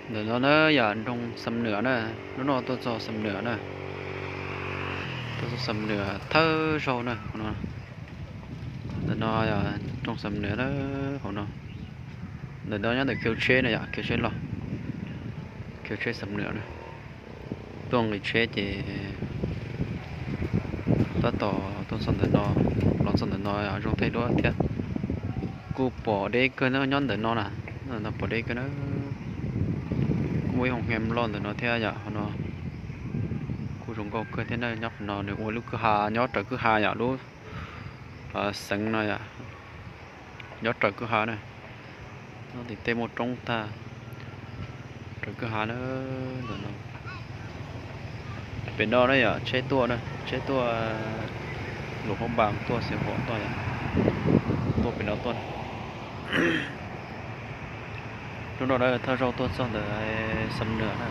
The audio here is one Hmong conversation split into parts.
Ntawm no na yom, nroog Xam Nwam na, hnub no tuaj txog Xam Nwam na, tuaj txog Xam Nwam thawj zaug na. Ntawm no yog nroog Xam Nwam na, hauv no. Ntawm no nyob ntawm khiv tsheb na yom, khiv tsheb los, khiv tsheb Xam Nwam na. Tuaj nqis tsheb ces tab tom tuaj txog ntawm no, los txog ntawm no zoo tej duab thiab. Kuj pom deb kawg na, nyob ntawm no na, pom deb kawg na. Kuj muaj ib hoo heev loj ntawm no thiab yom, hauv no kuj zoo nkauj kawg thiab na. Nyob qhov no nws ua lub kwj ha, nyob raws kwj ha yom, lub xeev no yom, nyob raws kwj ha na. Nyob tim tej muaj roob tag, raws kwj ha na. Ntawm no, pem no na yom, tsheb tuaj na, tsheb tuaj Luam Phab Npas tuaj Xiav Huam tuaj yom, tuaj pem no tuaj. Hnub no na thawj zaug tuaj txog ntawm Xam Nwam na,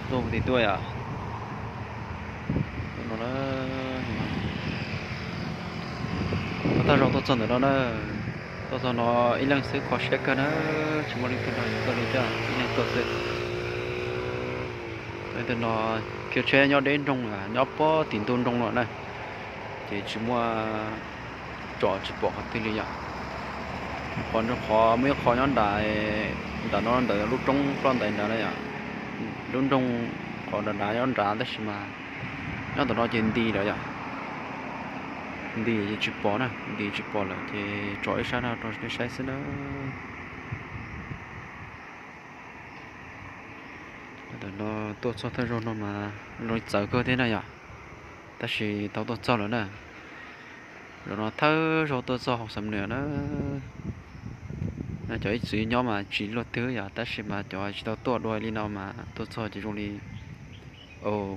tuaj tim tuaj yom. Thawj zaug tuaj txog ntawm no na, tuaj txog no ib leeg xwb kho siab kawg na, tsis muaj leej twg nrog yus tuaj li thiab, ib leeg tuaj xwb. Leej twg no khiv tsheb nyob deb nroog, nyob puag tim ntug nroog no na, ces tsis muaj, tsom tsis pom qhov twg li yom. Qhov, qhov muaj ib qho nyob nram, nram no ntawm lub roob ploj ntais nrad na yom, lub nroog qhov nrad nrad nyob nrad tab sis mas nyob ntawm no ces nti lawm yom, nti ces tsis pom na, nti tsis pom lawm ces tsom ib sab no rau nej saib xwb na. Ntawm no tuaj txog thawj zaug no mas zoo li txawv kawg thiab na yom, tab sis tau tuaj txog lawm na. Zaum no thawj zaug tuaj txog hauv Xam Nwam na. Cov ib txwm nyob mas tsis luaj twg yom, tab sis mas cov tsis tau tuaj dua li no mas tuaj txog ces zoo li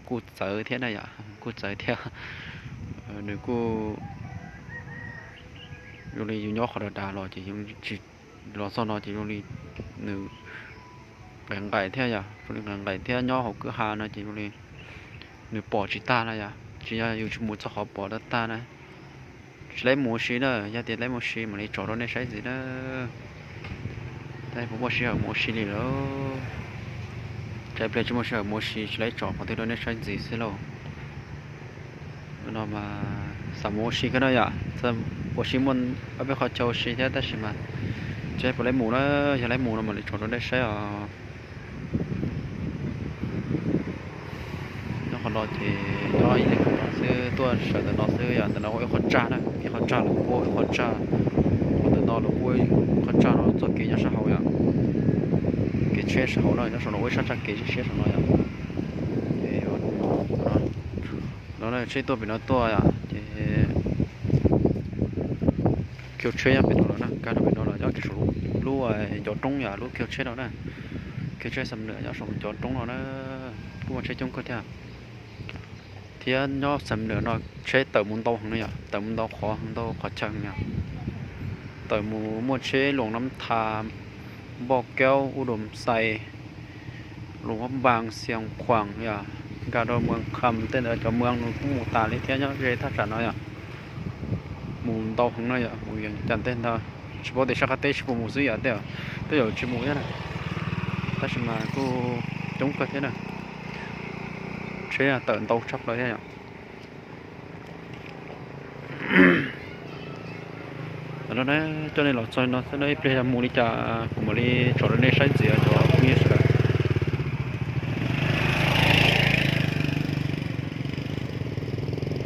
kuj txawv thiab na yom, kuj txawv thiab. Nws kuj zoo li yus nyob qhov dav dav los ces tsis, los txog no ces zoo li nws nqaim nqaim thiab yom, zoo li nqaim nqaim thiab, nyob hauv kwj ha no ces zoo li nws pom tsis tag na yom, tsis yog yus tsis mus txog qhov pom tag tag na. Tsis laib mus ua si na, yog tias laib mus ua si mam li tsom rau nej saib ntxiv na. Tab puas muaj sij hawm mus ua si li lawm, tsam pliag tsis muaj sij hawm mus ua si tsis laib tsom qhov twg rau nej saib ntxiv xwb lauj. No mas xav mus ua si kawg no yom, ua si muaj ob peb qhov chaw ua si thiab tab sis mas tsis puas laib mus na, yog laib mus no mam li tsom rau nej saib os. Nyob qhov no ces nyob ib leeg no xwb, tuaj sawv ntawm no xwb yom, ntawm no ua ib qhov tsag na, ib qhov tsag lawv kuj ua ib qhov tsag, ntawm no lawv kuj ua ib qhov tsag no txoj kev nyob sab hauv yom, kev tsheb sab hauv no, nyob saum no ua ib sab tsag kev siab saum no yom. No tsheb tuaj pem no tuaj yom, ces khiv tsheb nyob pem no los na, nkag rau pem no los nyob kiag saum lub ncov roob yom, lub khiv tsheb no na, khiv tsheb Xam Nwam nyob saum ncov roob no na, kuj muaj tsheb coob kawg thiab. Thiab nyob Xam Nwam no tsheb tawm mus ntau heev no yom, tawm mus ntau qhov, ntau qhov chaw yom, tawm mus muaj tsheb Luam Nab Thas, Npauj Kaub, Uv Doos Xais, Luam Phab Npas, Xias Khuam yom, nkag rau Muas Kham tej ntawd, cov muas nws kuj mus tas li thiab nyob ze thaj tsam no yom. Mus ntau heev no yom, mus yees cas tej ntawd tsis paub tias sab qab teb tsis pub mus xwb yom, tej tej zaum tsis mus thiab na, tab sis mas kuj coob kawg thiab na, tsheb tawm ntau tshaj plaws thiab yom. Coj nej los txog no xwb, ib pliag yog mus li cas kuv mam li tsom rau nej saib ntxiv cov